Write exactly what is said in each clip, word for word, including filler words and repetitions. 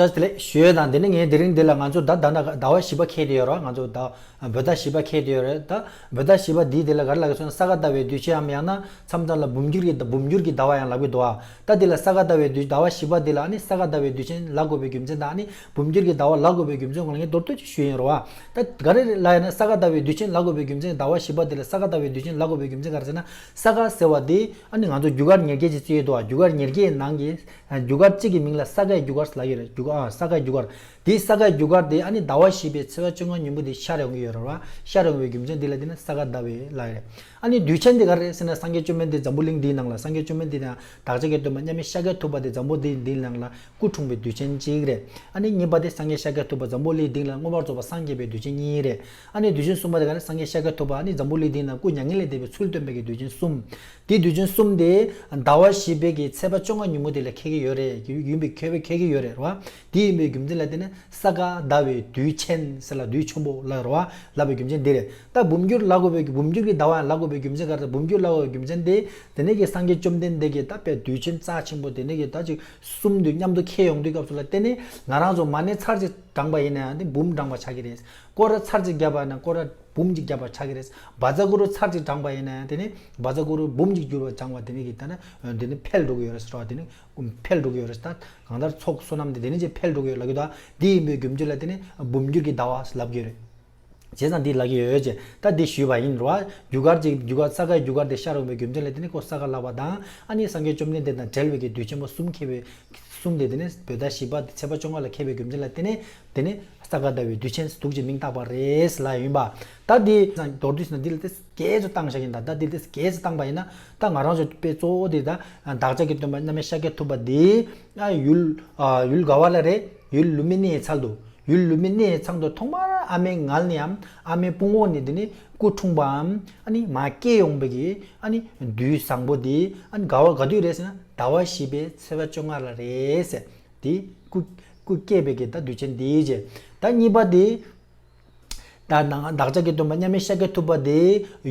ད་དེ་ལས་ཞུས་དང་། དེ་ནས་ངས་དེ་རིང་འདི་ལ་ང་ཚོ་ད་ད་ད་ཟླ་བ་བཞི་པ་འཁེལ་དེ་ཡོད་ར། ང་ཚོ་ད་བོད་ཟླ་བཞི་པ་འཁེལ་དེ་ཡོད་རེད། ད་བོད་ཟླ་བཞི་པ་འདིའི་དེ་ལ་ག་རེ་ལབ་ཀྱི་སོང་ན། ས་ག་ཟླ་བའི་དུས་ཆེན་ཡམ། ཡང་ན་མཚམས་མཚམས་ལ་འབུམ་འགྱུར་གྱི་འབུམ་འགྱུར་གྱི་ཟླ་བ་ཡང་ལབ་ཀྱི་འདུག་ཨ། ད་དེ་ལ་ས་ག་ཟླ་བའི་དུས་ཟླ་བ་བཞི་པ་འདི་ལ་ཨ་ནི་ས་ག་ཟླ་བའི་དུས་ཆེན་ལབ་དགོས་པའི་རྒྱུ་མཚན་དང་། ཨ་ནི་འབུམ་འགྱུར་གྱི་ཟླ་བ་ལབ་དགོས་པའི་རྒྱུ་མཚན་སྐོར་ལ་ངས་མདོར་བསྡུས་ཅིག་ཞུས་ཡིན་ར་བ། ད་ག་རེ་ལབ་ཡིན་ན། ས་ག་ཟླ་བའི་དུས་ཆེན་ལབ་དགོས་པའི་རྒྱུ་མཚན། ཟླ་བ་བཞི་པ་འདི་ལ་ས་ག་ཟླ་བའི་དུས་ཆེན་ལབ་དགོས་པའི་རྒྱུ་མཚན་ག་རེ་ཟེར་ན། ས་ག་ཟེར་བ་འདི་ཨ་ནི་ང་ཚོ་རྒྱུ་སྐར་ཉེར་བརྒྱད་ཅིག་བརྩི་ཡོད་འདུག་ཨ། རྒྱུ་སྐར་ཉེར་བརྒྱད་ནང་གི་རྒྱུ་སྐར་གཅིག་གི་མིང་ལ་ས་གའི་རྒྱུ་སྐར་ལབ་ཀྱི་རེད། རྒྱུ་སྐར་ཨ་ས་གའི་རྒྱུ་སྐར། དེའི་ས་གའི་རྒྱུ་སྐར་དེ་ཨ་ནི་ཟླ་བ་བཞི་པའི་ཚེས་པ་བཅོ་ལྔ་ཉིན་མོ་དེ་ཤར་ཡོང་གི་ཡོད་རེད་བ། ཤར་ཡོང་བའི་རྒྱུ་མཚན་དེ་ལ་བརྟེན་ནས་ས་ག་ཟླ་བའི་ལབ་ཀྱི་རེད། ཨ་ནི་དུས་ཆེན་དེ་ག་རེ་རེད་ཟེར་ན། སངས་རྒྱས་བཅོམ་ལྡན་འདས་འཛམ་བུ་གླིང་འདིའི་ནང་ལ། སངས་རྒྱས་བཅོམ་ལྡན་འདས་དང་བདག་ཅག་གི་སྟོན་པ་མཉམ་མེད་ཤཱཀྱ་ཐུབ་པ་དེ་འཛམ་བུ་གླིང་འདིའི་ནང་ལ་སྐུ་འཁྲུངས་པའི་དུས་ཆེན་གཅིག་རེད། ཨ་ནི་གཉིས་པ་དེ་སངས་རྒྱས་ཤཱཀྱ་ཐུབ་པ་འཛམ་བུ་གླིང་འདི་ལ་མངོན་པར་རྫོགས་པར་སངས་རྒྱས་པའི་དུས་ཆེན་གཉིས་རེད། ཨ་ནི་དུས་ཆེན་གསུམ་པ་དེ་ག་རེ། སངས་རྒྱས་ཤཱཀྱ་ཐུབ་པ་ཨ་ནི་འཛམ་བུ་གླིང་འདིའི་ནང་སྐུ་མྱ་ངན་ལས་འདས་པའི་ཚུལ་སྟོན་པའི་གི་དུས་ཆེན་གསུམ། དེ་དུས་ཆེན་གསུམ་དེ་ཟླ་བ་བཞི་པའི་གི་ཚེས་པ་བཅོ་ལྔ་ཉིན་མོ་དེ་ལ་འཁེལ་གྱི་ཡོད་རེད། ཡིན་པའི་ཁྱད་པར་འཁེལ་གྱི་ཡོད་རེད་བ། དེ་ཡིན་པའི་རྒྱུ་མཚན་ལ་བརྟེན་ནས་ས་ག་ཟླ་བའི་དུས་ཆེན་ཟེར་ལ། དུས་ཆེན་པོ་ལབ་རེད་བ། ལབ་པའི་རྒྱུ་མཚན་འདི་རེད། ད་འབུམ་འགྱུར་ལབ་དགོས་པའི་འབུམ་འགྱུར་གྱི་ཟླ་བ་ལབ་དགོས་པའི་རྒྱུ་མཚན་ག་རེ། འབུམ་འགྱུར་ལབ་དགོས་པའི་རྒྱུ་མཚན་དེ། དེ་ནས་ཀྱི་སངས་རྒྱས་བཅོམ་ལྡན་འདས་ཀྱིས་ད་དཔེ་དུས་ཆེན་རྩ་ཆེན་པོ་དེ་ནས་ཀྱི་ད་ཅིག་གསུམ་དུ་མཉམ་དུ་འཁེལ་ཡོང་དུས་སྐབས་སུ་ལ་བརྟེན་ནས། ང་རང་ཚོ་མ་ཎི་ཚར་གཅིག་བགྲངས་པ་ཡིན་ན་ཡང་དེ་འབུམ་བགྲངས་པ་ཆགས་ཀྱི་རེད། སྐོར་ར་ཚར་གཅིག་བརྒྱབ་པ་ཡིན་ན་སྐོར་ར་འབུམ་གཅིག་བརྒྱབ་པ་ཆགས་ཀྱི་རེད། བཛྲ་གུ་རུ་ཚར་གཅིག་བགྲངས་པ་ཡིན་ན་ཡང་དེ་ནི་བཛྲ་གུ་རུ་འབུམ་གཅིག་བསྒྱུར་བ་བགྲངས་པ་དེ་ནི་གི་ད་ནི་དེ་ནི་འཕེལ་འགྲོ་གི་ཡོད་རེད་ཟེར་བ། དེ་ནི་འཕེལ་འགྲོ་གི་ཡོད་རེད་ཟེར། ད་གང་ལྟར་ཚོགས་བསོད་ནམས་དེ་དེ་ནི་ཅིག་འཕེལ་འགྲོ་གི་ཡོད་ལབ་ཀྱི་འདུག་དེ་ཡིན་པའི་རྒྱུ་མཚན་ལ་བརྟེན་ནས་འབུམ་འགྱུར་གྱི་ཟླ་བ་ལབ་ཀྱི་ཡོད་རེད། བྱས་ཙང་འདི་ལབ་ཀྱི་ཡོད་ཅེས་ད་འདི་ཞུས་པ་ཡིན་རོ། རྒྱུ་སྐར་གཅིག་རྒྱུ་སྐར་ས་གའི་རྒྱུ་སྐར་དེ་ཤར་འོང་བའི་རྒྱུ་མཚན་ལ་བརྟེན་ནས་ཁོ་ས་ག་ལབ་པ་དང་། ཨ་ནི་སངས་རྒྱས་བཅོམ་ལྡན་འདས་དང་འབྲེལ་བའི་གི་དུས་ཆེན་པོ་གསུམ་འཁེལ་བའི་གསུམ་དེ་དེ་ནས་བོད་ཟླ་བཞི་པ་དེ་ཚེས་པ་བཅོ་ལྔ་ལ་འཁེལ་བའི་རྒྱུ་མཚན་ལ་བརྟེན་ནས། དེ་ནས་ས་ག་ཟླ་བའི་དུས་ཆེན་འདུག་ཅེས་མིང་བཏགས་པ་རེད་ལབ་ཡིན་པ། ད་འདི་མདོར་བསྡུས་ན་འདི་ལ་ཏོག་ཙམ་སྐད་ཆ་བཏང་བཞག་ཡིན། ད་ད་འདི་ཏོག་ཙམ་སྐད་ཆ་བཏང་པ་ཡིན་ན། ད་ང་རང་ཚོ་དཔེ་གཙོ་བོ་དེ་ད་བདག་ཅག་གི་སྟོན་པ་མཉམ་མེད་ཤཱཀྱ་ཐུབ་པ་འདི་ཡུལ་ཡུལ་ག་བ་ལ་རེད། ཡུལ་ལུམ་བི་ནིའི་ཚལ་དུ། ཡུལ་ལུམ་བི་ནིའི་ཚལ་དུ་ཐོག་མར་ཨ་མའི་མངལ་ནས་ཨ་མའི་སྤུ་འོག་ནས་དེ་ནས་སྐུ་འཁྲུངས་པའམ། ཨ་ནི་མར་སྐྱེས་ཡོང་བའི་གི་ཨ་ནི་དུས་བཟང་པོ་དེ་ཨ་ནི་ག་བ་ག་དུས་རེད་ཟེར་ན། ཟླ་བ་བཞི་པའི་ཚེས་པ་བཅོ་ལྔ་ལ་རེད་ཟེར། དེ་སྐུ་སྐུ་སྐྱེས་པའི་གི་ད་དུས་ཆེན་དེའི་རྗེས། ད་གཉིས་པ་དེ། ད་ནང་བདག་ཅག་གི་སྟོན་པ་མཉམ་མེད་ཤཱཀྱ་ཐུབ་པ་དེ་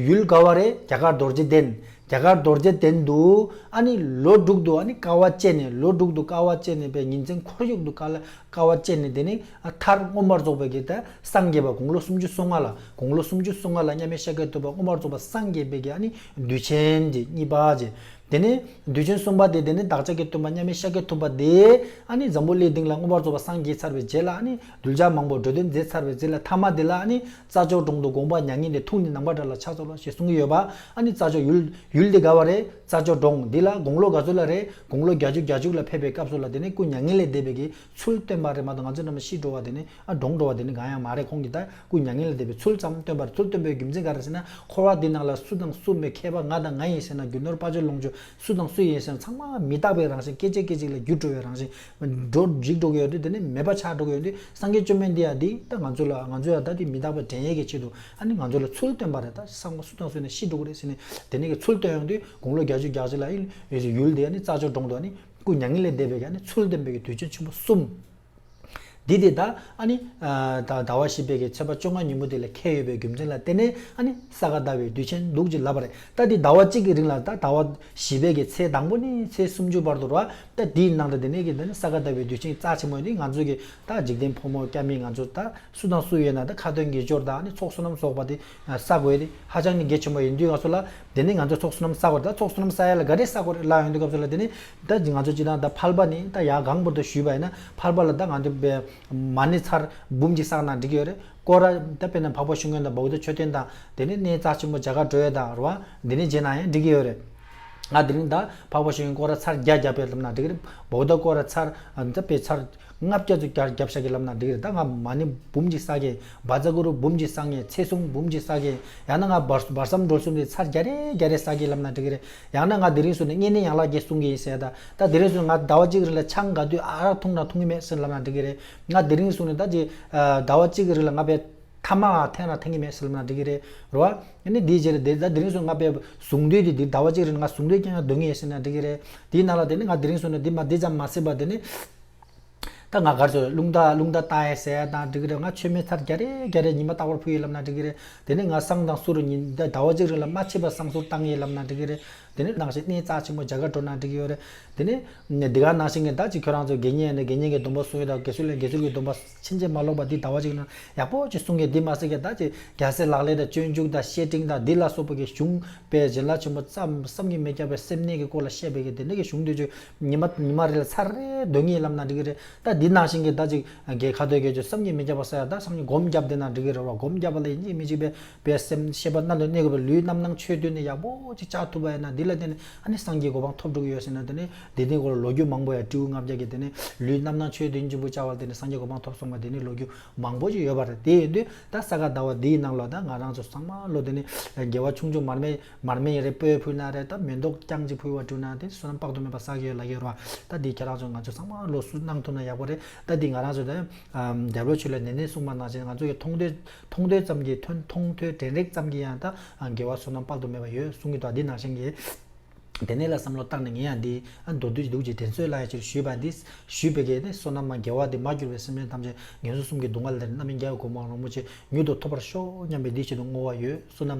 ཡུལ་ག་བ་རེད། རྒྱ་གར་རྡོ་རྗེ་གདན། རྒྱ་གར་རྡོ་རྗེ་གདན་དུ་ཨ་ནི་ལོ་དྲུག་ཏུ་ཨ་ནི་དཀའ་བ་སྤྱད་ནས། ལོ་དྲུག་ཏུ་དཀའ་བ་སྤྱད་ནས་པའི་ཉིན་མཚན་ཁོར་ཡུག་ཏུ་དཀའ་ལ་དཀའ་བ་སྤྱད་ནས། དེ་ནི་མཐར་མངོན་པར་རྫོགས་པའི་གི་ད་སངས་རྒྱས་པ། དགུང་ལོ་སུམ་ཅུ་སོ་ལྔ་ལ། དགུང་ལོ་སུམ་ཅུ་སོ་ལྔ་ལ་མཉམ་མེད་ཤཱཀྱ་ཐུབ་པ་མངོན་པར་རྫོགས་པ་སངས་རྒྱས་པའི་གི་ཨ་ནི་དུས་ཆེན་དེ་གཉིས་པ་རྗེས། དེ་ནས་དུས་ཆེན་གསུམ་པ་དེ། དེ་ནས་བདག་ཅག་གི་སྟོན་པ་མཉམ་མེད་ཤཱཀྱ་ཐུབ་པ་དེ་ཨ་ནི་འཛམ་བུ་གླིང་སྟེང་ལ་མངོན་པར་རྫོགས་པ་སངས་རྒྱས་ཚར་བའི་རྗེས་ལ། ཨ་ནི་གདུལ་བྱ་མང་པོ་འགྲོ་དོན་མཛད་ཚར་བའི་རྗེས་ལ། ཐ་མ་དེ་ལ་ཨ་ནི་རྩྭ་མཆོག་གྲོང་དུ་དགོངས་པ་མྱ་ངན་ལས་འཁྲུངས་ནས་ནམ་མཁའ་འདྲ་ལ་ཕྱག་འཚལ་ལོ་ཞེས་གསུང་གི་ཡོད་པ། ཨ་ནི་རྩྭ་མཆོག་ཡུལ་ཡུལ་དེ་ག་བ་རེད། རྩྭ་མཆོག་གྲོང་འདི་ལ་དགུང་ལོ་ག་ཚོད་ལ་རེད། དགུང་ལོ་བརྒྱད་ཅུ་གྱ་གཅིག་ལ་ཕེབས་པའི་སྐབས་སུ་ལ། དེ་ནས་སྐུ་མྱ་ངན་ལས་འདས་པའི་གི་ཚུལ་སྟོན་པ་རེད་མ་གཏོགས། ང་ཚོ་རྣམས་ཤི་འགྲོ་བ་དེ་ནི། ཨ། གྲོངས་འགྲོ་བ་དེ་ནི་གང་ཡང་མ་རེད། ཁོང་གིས་ད་སྐུ་མྱ་ངན་ལས་འདས་པའི་ཚུལ་ཙམ་སྟོན་པ་རེད། ཚུལ་སྟོན་པའི་རྒྱུ་མཚན་ག་རེ་ཟེར་ན། འཁོར་བ་འདི་ནང་ལ་སུ་དང་སུ་མེད། མཁས་པ་ང་དང་ང་ཡིན་ཟེར་ན། རྒྱུ་ནོར་དཔལ་འབྱོར་ལོངས་སྤྱོད་སུ་དང་སུ་ཡིན་ཟེར་ན། ཚང་མ་མི་རྟག་པའི་རང་བཞིན། སྐད་ཅིག་སྐད་ཅིག་ལ་འགྱུར་འགྲོ་བའི་རང་བཞིན། འགྲོ་འཇིག་འགྲོ་གི་ཡོད་དུས། དེ་ནི་མེད་པ་ཆགས་འགྲོ་གི་ཡོད་དུས། སངས་རྒྱས་བཅོམ་ལྡན་འདས་ཡང་འདི་ད་ང་ཚོ་ལ། ང་ཚོ་ཡང་ད་འདི་མི་རྟག་པ་དྲན་ཡས་ཀྱི་ཆེད་དུ། ཨ་ནི་ང་ཚོ་ལ་ཚུལ་སྟོན་པ་རེད། ད་སང་མ་སུ་དང་སུ་ནི་ཤི་འགྲོ་གི་རེད་ཟེར་ནས། དེ་ནི་གི་ཚུལ་སྟོན་ཡོང་དུས། དགུང་ལོ་བརྒྱད་ཅུ་གྱ་གཅིག་ལ་ཡུལ་དེ་ནི་རྩྭ་མཆོག་གྲོང་དུ་ཨ་ནི་སྐུ་མྱ་ངན་ལས་འདས་པའི་གི་ཨ་ནི་ཚུལ་སྟོན་པའི་གི་དུས་ཆེན་ཆེན་པོ་གསུམ། འདི་དེ་ད་ཨ་ནི་ཨ་ད་ཟླ་བ་བཞི་པའི་གི་ཚེས་པ་བཅོ་ལྔ་ཉིན་མོ་དེ་ལ་འཁེལ་ཡོད་པའི་རྒྱུ་མཚན་ལ་བརྟེན་ནས། ཨ་ནི་ས་ག་ཟླ་བའི་དུས་ཆེན་འདུག་ཅེས་ལབ་པ་རེད། ད་འདི་ཟླ་བ་གཅིག་གི་རིང་ལ། ད་ཟླ་བ་བཞི་པའི་གི་ཚེས་དང་པོ་ནས་ཚེས་སུམ་ཅུ་བར་དུ་རེད་བ། ད་འདིའི་ནང་དུ་དེ་ནས་གི་དེ་ནི་ས་ག་ཟླ་བའི་དུས་ཆེན་རྩ་ཆེན་མོ་ཡིན་དུས། ང་ཚོ་གི་ད་འཇིག་རྟེན་ཕོ་མོ་སྐྱ་མི་ང་ཚོ་ད་སུ་དང་སུ་ཡོད་ན། ད་ཁ་འདོན་དགེ་སྦྱོར་དང་། ཨ་ནི་ཚོགས་བསོད་ནམས་གསོག་པ་དེ་བསགས་དགོས་དེ་ཧ་ཅང་ནི་གལ་ཆེན་པོ་ཡིན་དུས། ང་ཚོ་ལ་དེ་ནི་ང་ཚོ་ཚོགས་བསོད་ནམས་བསགས་དགོས་རེད། ད་ཚོགས་བསོད་ནམས་བསགས་ཡ་ལ་ག་རེ་བསགས་དགོས་རེད་ལབ་ཡོང་དུས་སྐབས་སུ་ལ། དེ་ནི་ད་ང་ཚོ་སྤྱིར་བཏང་ད་ཕལ་པ་ནི། ད་ཡར་གོང་བུ་དུ་ཞུས་པ་ཡིན་ན། ཕལ་པ་ལ་ད་ང་ཚོ་པའི་མ་ཎི་ཚར་འབུམ་གཅིག་བསགས་ན་འགྲིག་གི་ཡོད་རེད། སྐོར་ར་ད་དཔེར་ན་འཕགས་པ་ཤིང་ཀུན་དང་། བོད་དུ་མཆོད་རྟེན་དང་། དེ་ནི་གནས་རྩ་ཆེན་པོ་རྒྱ་གར་འགྲོ་ཡ་དང་རེད་བ། འདི་ནི་བྱས་ན་ཡང་འགྲིག་གི་ཡོད་རེད། ང་དེ་རིང་ད་འཕགས་པ་ཤིང་ཀུན་སྐོར་ར་ཚར་བརྒྱ་བརྒྱབ་པའི་ལབ་ན་འགྲིག་གི་རེད། བོད་ཟླ་སྐོར་ར་ཚར་ད་དཔེ་ཚར་ལྔ་བརྒྱ་ཙམ་བརྒྱབ་བཞག་གི་ལབ་ན་འགྲིག་གི་རེད། ད་ང་མ་ཎི་འབུམ་གཅིག་བསགས་གི། བཛྲ་གུ་རུ་འབུམ་གཅིག་བསགས་ངེས། ཚེ་གཟུངས་འབུམ་གཅིག་བསགས་གི། ཡང་ན་ང་བར་བར་མཚམས་འགྲོ་གསུམ་དེ་ཚར་བརྒྱ་རེ་བརྒྱ་རེ་བསགས་གི་ལབ་ན་འགྲིག་གི་རེད། ཡང་ན་ང་དེ་རིང་སོང་ནས་བསྙེན་གནས་ཡན་ལག་བརྒྱད་སྲུང་གི་ཡིན་ཟེར། ད་ད་དེ་རིང་སོང་ནས་ང་ཟླ་བ་གཅིག་རིང་ལ་ཆང་ག་དུས་ཨ་རག་འཐུང་ན་འཐུང་གི་མེད་ཟེར་ལབ་ན་འགྲིག་གི་རེད། ང་དེ་རིང་སོང་ནས་ད་ཅིག་ཟླ་བ་གཅིག་རིང་ལ་ང་པའི་ཐ་མག་འཐེན་ན་འཐེན་གི་མེད་ཟེར་ལབ་ན་འགྲིག་གི་རེད། རེད་བ། ཨ་ནི་དེའི་རྗེས་ལ་དེ་ད་དེ་རིང་སོང་ང་པའི་གཟུངས་འདུས་དེ་དེ་ཟླ་བ་གཅིག་རིང་ང་གཟུངས་འདུས་རྐྱང་རྐྱང་འདོན་གི་ཡིན་ཟེར་ན་འགྲིག་གི་རེད། དེའི་ནང་ལ་དེ་ནི་ང་དེ་རིང་སོང་ནས་དེ་མ་དེ་ཙམ་མ་ཟད་པ། དེ་ནི་ད་ང་གར་ཚོད་རླུང་རྟ་རླུང་རྟ་བཏང་ཡས་ཟེར་ཡ་དང་འགྲིག་གི་རེད། ང་མཆོད་མེ་ཚར་བརྒྱ་རེ་བརྒྱ་རེ་ཉི་མ་རྟག་པར་ཕུལ་ཡས་ལབ་ན་འགྲིག་གི་རེད། དེ་ནས་ང་བསང་དང་གསུར་ཉིན་ཟླ་བ་གཅིག་རིང་ལ་མ་ཆད་པར་བསང་གསུར་བཏང་ཡས་ལབ་ན་འགྲིག་གི་རེད། དེ་ནས་ནང་བཞིན་གནས་རྩ་ཆེན་མོ་རྒྱ་གར་འགྲོ་ན་འགྲིག་གི་ཡོད་རེད། དེ་ནས་འདི་ག་ནང་བཞིན་གྱི་ད་ཅིག་ཁྱོད་རང་ཚོ་དགེ་བསྙེན་ནས་དགེ་བསྙེན་གྱི་སྡོམ་པ་སྲུང་ཡོད་ད། དགེ་ཚུལ་ལས་དགེ་ཚུལ་གྱི་སྡོམ་པ་ཕྱིན་ཅི་མ་ལོག་པ་འདི་ཟླ་བ་གཅིག་ནང་ཡག་པོ་ཅིག་སྲུང་གི། འདི་མ་ཟད་ཀྱི་ད་ཅིག་རྒྱལ་སྲས་ལག་ལེན་དང་སྤྱོད་འཇུག་དང་བཤེས་སྤྲིང་དང་འདི་ལ་སོགས་པ་གི་གཞུང་དཔེ་བྱིན་རླབས་ཆེན་པོ་ཙམ་བསམ་གྱིས་མི་ཁྱབ་པའི་སེམས་གནས་ཀྱི་སྐོར་ལ་བཤད་པའི་གི་དེ་འདྲ་གི་གཞུང་དེ་ཚོ་ཉི་མ་ཉི་མ་རེ་ལ་ཚར་རེ་འདོན་གྱི་ལབ་ན་འགྲིག་གི་རེད། ད་འདི་ནང་བཞིན་གྱི་ད་ཅིག་དགེ་ཁ་ཐོག་གི་ཅིག་བསམ་གྱིས་མི་ཁྱབ་པ་ཟེར་ཡ་ད་སངས་རྒྱས་སྒོམ་བརྒྱབ་བསྡད་ན་འགྲིག་གི་རེད་བ། སྒོམ་བརྒྱབ་པ་ལ་ཡིན་གཅིག་མིན་གཅིག་པའི་པའི་སེམས་ཤེས་པ་རྣལ་དུ་གནས་དགོས་པའི་ལུས་རྣམ་སྣང་ཆོས་བདུན་ནི་ཡག་པོ་ཅིག་བཅའ་ཐུབ་པ་ཡིན་ན་འདི་ལ་བརྟེན་ནས་ཨ་ནི་སངས་རྒྱས་གོ་འཕང་ཐོབ་འགྲོ་གི་ཡོད་ཟེར་ན། དེ་ནི་འདི་ནི་གོ་ལོ་རྒྱུས་མང་པོ་ཡང་སྤྲེའུ་ལྔ་བརྒྱ་གི་དེ་ནི་ལུས་རྣམ་སྣང་ཆོས་བདུན་ཆེན་པོ་བཅའ་བ་ལ་བརྟེན་ནས་སངས་རྒྱས་གོ་འཕང་ཐོབ་སོང་བ་དེ་ནི་ལོ་རྒྱུས་མང་པོ་ཅིག་ཡོད་པ་རེད། དེ་ཡིན་དུས་ད་ས་ག་ཟླ་བ་འདིའི་ནང་ལ་ད་ང་རང་ཚོ་ཚང་མ་ལོ་དེ་ནི་དགེ་བ་ཆུང་ཆུང་མར་མེ་མར་མེ་ཡིན་རེད། སྤོས་ཕུལ་ན་རེད། ད་མེ་ཏོག་རྐྱང་ཅིག་ཕུལ་བ་བསྒྲུབས་ན་དེ་བསོད་ནམས་དཔག་ཏུ་མེད་པ་བསགས་ཀྱི་ཡོད་ལབ་ཀྱི་ཡོད་རེད་བ། ད་འདི་ཁྱེད་རང་ཚོ་ང་ཚོ་ཚང་མ་ལོ་སུ་གནང་ཐུབ་ན་ཡག་པོ་རེད། ད་འདི་ང་རང་ཚོ་ད་ཨམ་འདས་པོ་ཆོས་ལ་ནན་ནན་གསུངས་པ་ནང་བཞིན་ང་ཚོ་ཡི་མཐོང་ཐོས་མཐོང་ཐོས་ཙམ་གྱིས་ཐོན་མཐོང་ཐོས་དྲན་རེག་ཙམ་གྱིས་ཡང་ད་དགེ་བ་བསོད་ནམས་དཔག་ཏུ་མེད་པ་ཡོད་གསུང་གི་འདུག་འདི་ནང་བཞིན་གྱི་དེ་ནས་ལ་བསམ་བློ་བཏང་ནས་ངས་ཡང་འདི་ཨ་མདོར་བསྡུས་འདུག་ཅེས་དྲན་གསོ་ལ་ཡང་ཅིག་ཞུས་པ་འདི་ཞུས་པའི་གི་ནི་བསོད་ནམས་མ་དགེ་བ་འདི་མ་གྱུར་པའི་སེམས་ཅན་ཐམས་ཅད་ངན་སོང་གསུམ་གྱི་སྡུག་བསྔལ་དེ་རྣམ་སྨིན་རྒྱལ་བའི་གོ་འཕང་རིན་པོ་ཆེ་མྱུར་དུ་ཐོབ་པར་ཤོག་སྙམ་པའི་འདི་ཆེད་དུ་བསྔོ་བ་ཡོད། བསོད་ནམས་